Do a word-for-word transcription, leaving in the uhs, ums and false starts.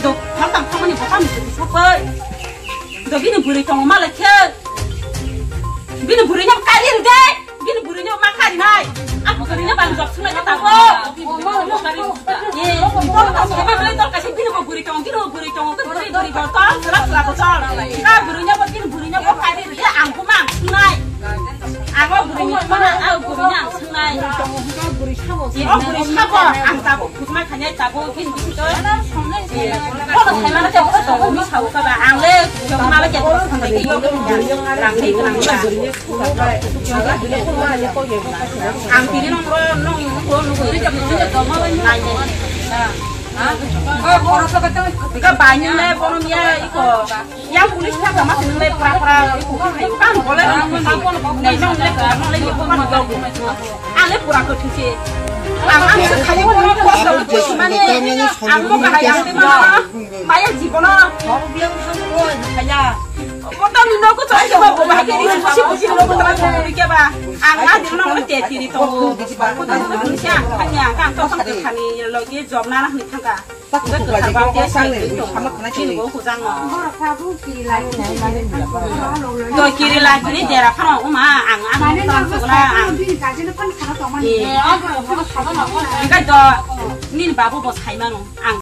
Do, thang tang thangmani bo kam ni sokoi. Do bini bwrwi tongo malai khe. Bini bwrwi no kari rwdi. Bini bwrwi no ma kari nai. Ang bwrwi no bang jok sunai ta ko. Ye, bo ko se ma le to ka se bini bo bwrwi tongo, bini bo bwrwi tongo, bwrwi bwrwi bo to, sala sala bo to. Ka bwrwi no bo bini bwrwi no bo kari rwdi ang ko mang sunai. Ang o bwrwi ni ma ang bwrwi no ang sunai. Ye, o bwrwi sabo ang ta bo. Khutma khainai tabuk bini bising to. Bono saimano khe bono tongo, mi sao kha ba. Ang le jong ma le khe bono thang dai khe yo. Rang ni rang ba. Ang tini nong ro nong ko nong ko ri jam ni jam ma le nai nai. Ha? Ko bono sa ka tang. Ka ba ni le bono ya iko. Yang police thang kha ma sini le pra pra iko. Kan bole nong ko sa ko nong le ka nong le ko kan dog. Ang le pura kwthwi se. Ang, ang se khaye bono kosto mani, ang bo kahai ang se mano, maya jibono. Kota ni nogo chai ke ba, bo bahai ke ni busi busi nogo tara chai ke ba. Ang a dino nogo te tiri to. Kota ni nogo siya, kanya, kang to sang khani logi job na na ni thangka. Doi kiri lai kiri dera phano uma ang ang tang sugla ang. Engkai do nini babu bo sai mano ang.